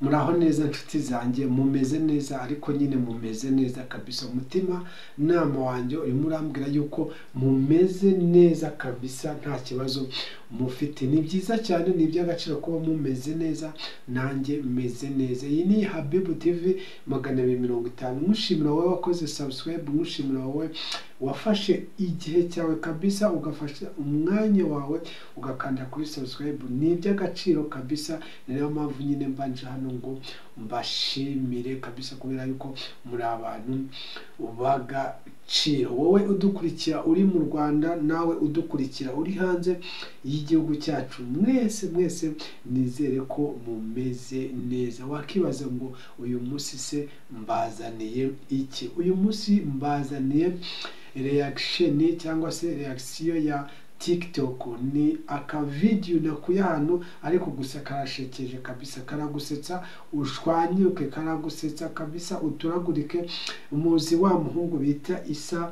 Muraho neza nshuti zanjye, mumeze neza ariko nyine mumeze neza kabisa. Umutima nama wanjye urimo urambwira yuko mumeze neza kabisa, nta kibazo mufite. Ni byiza cyane, ni iby'agaciro kuba mumeze neza, nanjye meze neza. Iyi ni Habibu TV 250. Nkushimira wowe wakoze subscribe, nkushimira wowe wafashe igihe cyawe kabisa, ugafasha umwanya wawe ugakanda kuri subscribe. Ni iby'agaciro kabisa, niyo mpamvu nyine mbanje hano ngo mbashimire kabisa, kubera yuko muri abantu b'agaciro. Wowe udukurikira uri mu Rwanda, nawe udukurikira uri hanze y'igihugu cyacu, mwese mwese nizere ko mumeze neza. Wakibaza ngo uyu munsi se mbazaniye iki? Uyu munsi mbazaniye reaction cyangwa se reaction ya TikTok. Ni akavidiyo nakuye hano, ariko gusa karashekeje kabisa, karagusetsa ushwanyuke, karagusetsa kabisa uturagurike. Umuzi wa muhungu bita Isa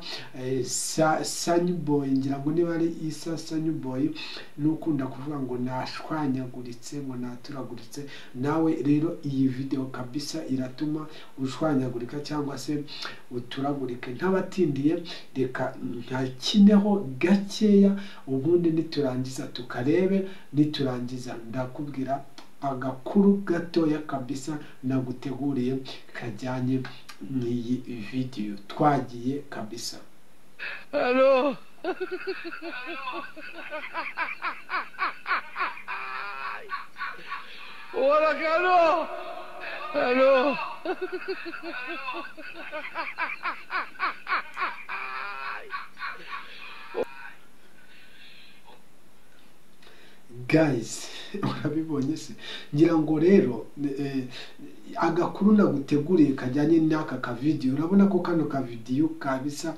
Sanyuboy, ngira ngo niba ari Isa Sanyuboy, nukunda kuvuga ngo nashwanyaguritse, ngo naturaguritse. Nawe rero iyi video kabisa iratuma ushwanyagurika cyangwa se uturagurike. Ntabatindiye, reka nkakineho gakeya, ubundi niturangiza tukarebe, niturangiza ndakubwira agakuru gatoya kabisa naguteguriye kajyanye n'iyi video. Twagiye kabisa. Hello. Hello. Hello. Guys, urabibonye se? Ngira ngo rero agakuru naguteguriye kajyanye n'aka ka video. Urabona ko kano ka video kabisa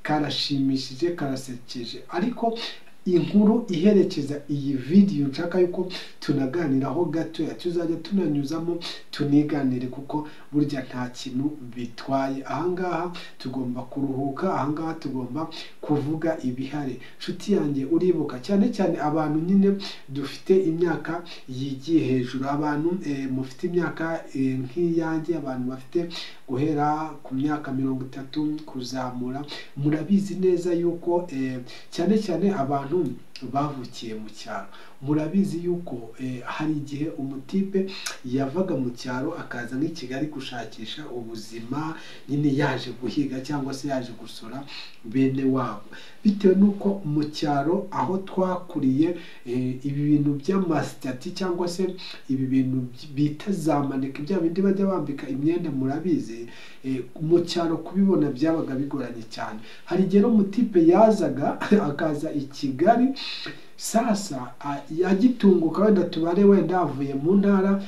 karashimishije, karasekeje, ariko inkuru iherekeza iyi video nshaka yuko tunaganiraho gatoya, tuzajya tunanyuzamo tuniganire, kuko burya nta kintu bitwaye. Ahangaha tugomba kuruhuka, ahangaha tugomba kuvuga ibihari. Nshuti yanjye, uribuka cyane cyane abantu nyine dufite imyaka yigiye hejuru, abantu mufite imyaka nk'iyanjye, abantu bafite guhera ku myaka 30 kuzamura, murabizi neza yuko cyane cyane abantu bavukiye mu cyaro, murabizi yuko hari igihe umutipe yavaga mu cyaro akaza nk'i Kigali gushakisha ubuzima, nyine yaje guhiga cyangwa se yaje gusura bene wabo. Bitewe nuko mu cyaro aho twakuriye ibi bintu by'amasitati cyangwa se ibi bintu bita za maneke, bya bindi bajya bambika imyenda, murabizi mu cyaro kubibona byabaga bigoranye cyane. Hari igihe umutipe yazaga akaza i Kigali, sasa agitunguka, wenda tubare wenda avuye mu ntara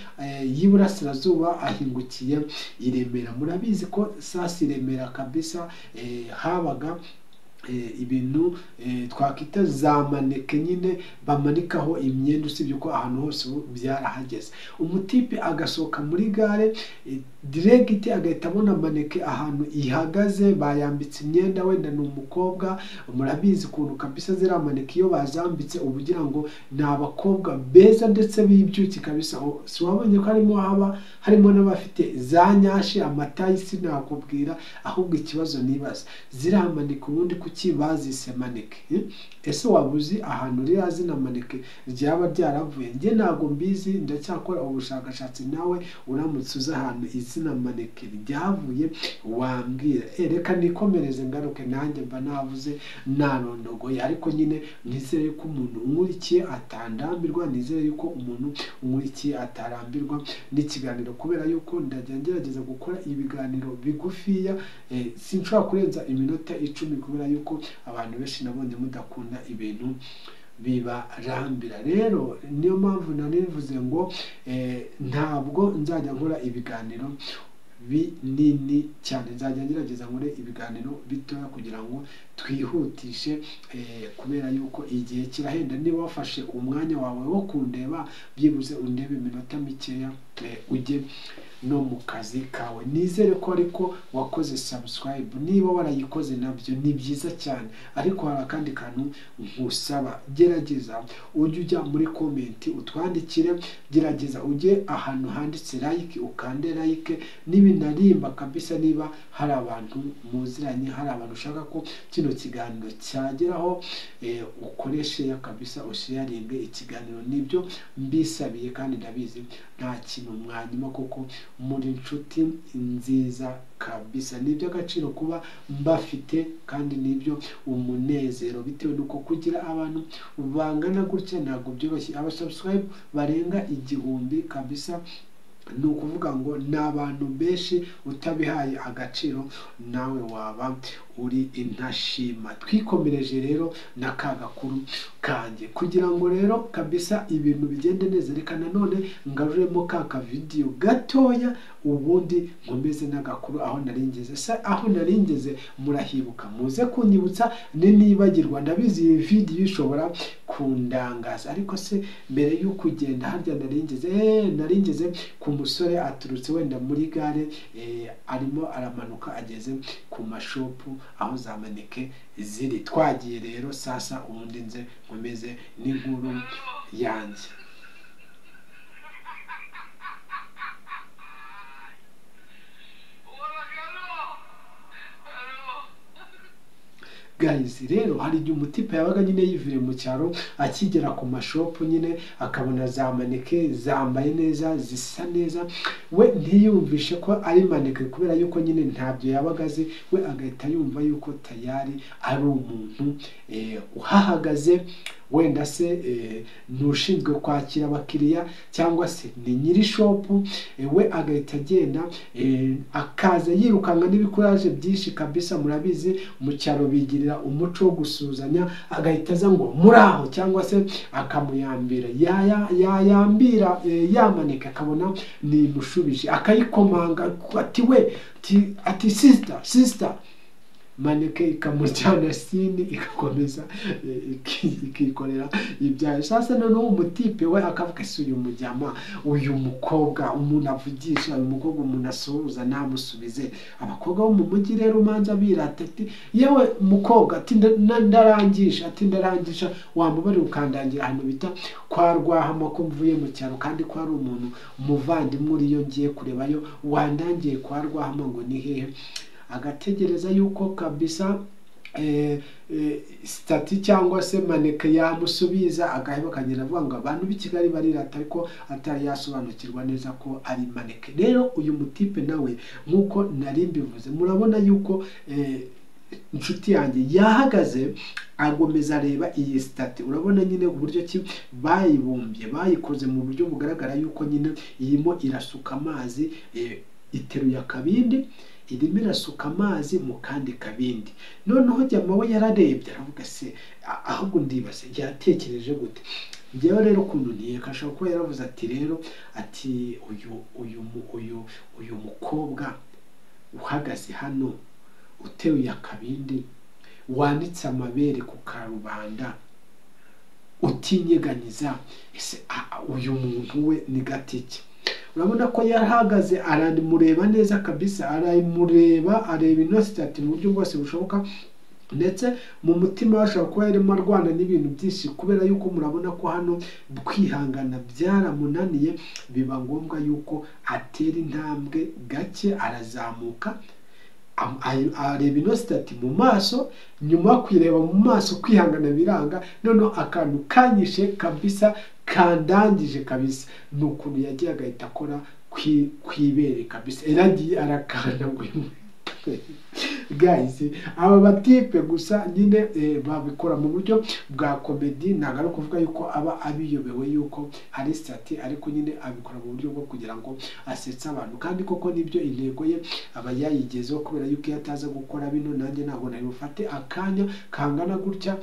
y'Iburasirazuba ahingukiye i Remera. Murabizi ko sasa i Remera kabisa habaga ibintu twakita za maneke nyine bamanikaho imyenda, usibye ko ahantu hose ubu byarahageze. Umutipe agasohoka muri gare direct agahita abona maneke ahantu ihagaze, bayambitse imyenda, wenda ni umukobwa. Murabizi ukuntu kabisa ziriya maneke iyo bazambitse uba ugira ngo ni abakobwa beza ndetse bibyuki kabisa. Si wabonye ko harimo haba harimo n'abafite za nyashi, amatayi, sinakubwira. Ahubwo ikibazo nibaza, ziriya maneke ubundi kuki bazise maneke? Ese wabuzi ahantu ririya zina maneke ryaba ryaravuye? Njye ntabwo mbizi, ndacyakora ubushakashatsi. Nawe uramutse uzi ahantu izina maneke ryavuye wambwira. Reka nikomereze ngaruke, nanjye mba navuze narondogoye, ariko nyine nizere yuko umuntu unkurikiye atandambirwa, nizere yuko umuntu unkurikiye atarambirwa n'ikiganiro, kubera yuko ndajya ngerageza gukora ibiganiro bigufiya. Sinshobora kurenza iminota 10, kubera yuko abantu benshi nabonye mudakunda ibintu bibarambira. Rero niyo mpamvu nanivuze ngo ntabwo nzajya nkora ibiganiro binini cyane, nzajya ngerageza nkore ibiganiro bitoya kugira ngo twihutishe, kubera yuko igihe kirahenda. Niba wafashe umwanya wawe wo kundeba, byibuze undebe iminota mikeya ujye no mu kazi kawe. Nizere ko ariko wakoze subscribe. Niba warayikoze nabyo ni byiza cyane, ariko hari akandi kantu nkusaba: gerageza ujye ujya muri comment utwandikire, gerageza ujye ahantu handitse like ukande like, nibinarimba kabisa. Niba hari abantu muziranye, hari abantu ushaka ko kino kiganiro cyageraho, ukoreshe ya kabisa, usharinge ikiganiro. Nibyo mbisabiye kandi ndabizi nta kintu mwanyuma, kuko muri inshuti nziza kabisa. Ni iby'agaciro kuba mbafite kandi nibyo umunezero, bitewe n'uko kugira abantu bangana gutya ntabwo byoroshye. Aba subscribe barenga 1000 kabisa, ni ukuvuga ngo ni abantu benshi. Utabihaye agaciro nawe waba uri intashima. Twikomereje rero na ka gakuru kanjye, kugira ngo rero kabisa ibintu bigende neza. Reka nanone ngaruremo ka kavidiyo gatoya, ubundi nkomeze n'agakuru aho naringeze. Se aho naringeze murahibuka? Muze kunyibutsa ninibagirwa, ndabizi iyi vidiyo ishobora kundangaza. Ariko se mbere yo kugenda, harya naringeze, naringeze ku musore aturutse wenda muri gare, arimo aramanuka ageze ku mashopu aho za maneke ziri. Twagiye rero sasa, ubundi nze nkomeze n'inkuru yanjye. Guys, rero hari igihe umutipe yabaga nyine yiviriye mu cyaro, akigera ku mashopu nyine akabona za maneke zambaye neza, zisa neza, we ntiyumvishe ko ari maneke, kubera yuko nyine ntabyo yabaga azi. We agahita yumva yuko tayari ari umuntu uhahagaze, wenda se ni ushinzwe kwakira abakiriya cyangwa se ni nyiri shopu. We agahita agenda, akaza yirukanka n'ibikuraje byinshi kabisa. Murabizi mu cyaro bigirira umuco wo gusuhuzanya, agahita aza ngo muraho, cyangwa se akamuyambira, yayambira yamaneka akabona nimushubije, akayikomanga ati we ati sister, sister, maneke ikamujyana sini, igakomeza ikikorera ibyayo. Sasa noneho umutipe we akavuga: ese uyu mujyama, uyu mukobwa umuntu avugisha, uyu mukobwa umuntu asuhuza ntamusubize? Abakobwa bo mu mujyi rero umanza birata, ati yewe mukobwa, ati ndarangisha, ati ndarangisha, wambabarira ukandangira ahantu bita kwa Rwahama, ko mvuye mu cyaro kandi ko ari umuntu umuvandimwe uriyo ngiye kurebayo, wandangiye kwa Rwahama ngo ni hehe? Agategereza yuko kabisa statue cyangwa se maneke yamusubiza, agaheba, akagenda avuga ngo abantu b'i Kigali barirata, ariko atari yasobanukirwa neza ko ari maneke. Rero uyu mutipe nawe nk'uko nari mbivuze, murabona yuko inshuti yanjye yahagaze agomeza areba iyi statue. Urabona nyine uburyo ki bayibumbye, bayikoze mu buryo bugaragara yuko nyine irimo irasuka amazi, iteruye akabindi irimo irasuka amazi mu kandi kabindi. Noneho jyama we yararebye aravuga: se ahubwo ndibaze yatekereje gute? Njyewe rero ukuntu ntiyeka, ashobora kuba yaravuze ati rero, ati uyu mukobwa uhagaze hano uteruye akabindi, wanitse amabere ku karubanda, utinyeganyiza, ese uyu muntu we ni gatike? Urabona ko yarahagaze aramureba neza kabisa, aramureba, areba ino statue mu buryo bwose bushoboka, ndetse mu mutima we ashobora kuba yarimo arwana n'ibintu byinshi, kubera yuko murabona ko hano kwihangana byaramunaniye, biba ngombwa yuko atera intambwe gake, arazamuka, areba ino statue mu maso. Nyuma yo kuyireba mu maso, kwihangana biranga. Noneho akantu kanyishe kabisa, kandangije kabisa, ni ukuntu yagiye agahita akora kwibere kabisa, yaragiye arakanda ngo guys, aba batipe gusa nyine babikora mu buryo bwa comedy. Ntabwo ari ukuvuga yuko aba abiyobewe yuko ari statue, ariko nyine abikora mu buryo bwo kugira ngo asetse abantu, kandi koko nibyo, intego ye aba yayigezeho, kubera yuko iyo ataza gukora bino nanjye ntabwo nari bufate akanya kangana gutya,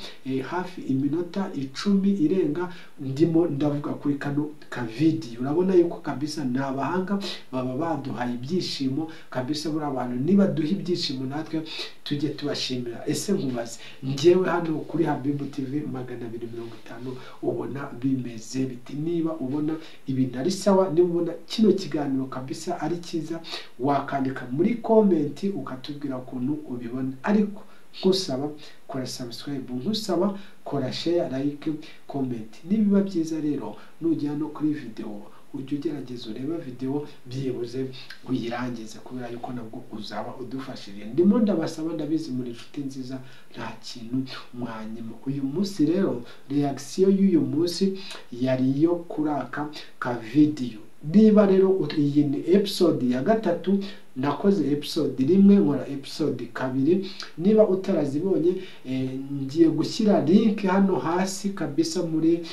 hafi iminota 10 irenga ndimo ndavuga kuri kano kavidiyo. Urabona yuko kabisa ni abahanga, baba baduhaye ibyishimo kabisa. Buriya abantu nibaduha ibyishimo natwe mureke tujye tubashimira. Ese nkubaze, njyewe hano kuri Habibu TV 250 ubona bimeze biti? Niba ubona ibintu ari sawa, niba ubona kino kiganiro kabisa ari cyiza, wakandika muri comment ukatubwira ukuntu ubibona. Ariko nkusaba kora subscribe, nkusaba kora share, like, comment. Nibiba byiza rero nujya no kuri video ujye ugerageza urebe video byibuze uyirangize, kubera yuko nabwo uzaba udufashije. Ndimo ndabasaba, ndabizi muri inshuti nziza, nta kintu mwanyima. Uyu munsi rero reaction y'uyu munsi yari iyo kuraka ka video. Niba rero iyi ni episode ya 3, nakoze episode 1, nkora episode 2. Niba utarazibonye, ngiye gushyira link hano hasi kabisa muri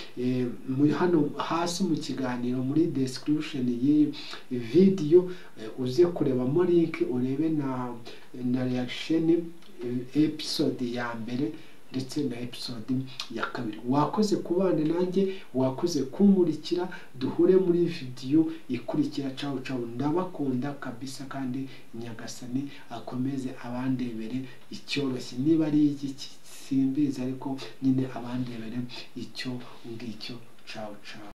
hano hasi mu kiganiro, muri description y'iyi video, uze kurebamo link urebe na reaction episode ya 1 ndetse na episode ya 2. Wakoze kubana nanjye, wakoze kunkurikira, duhure muri video ikurikira. Ciao ciao, ndabakunda kabisa, kandi Nyagasani akomeze abandebere icyoroshye. Niba ari iki simbizi, ariko nyine abandebere icyo ngicyo. Ciao ciao.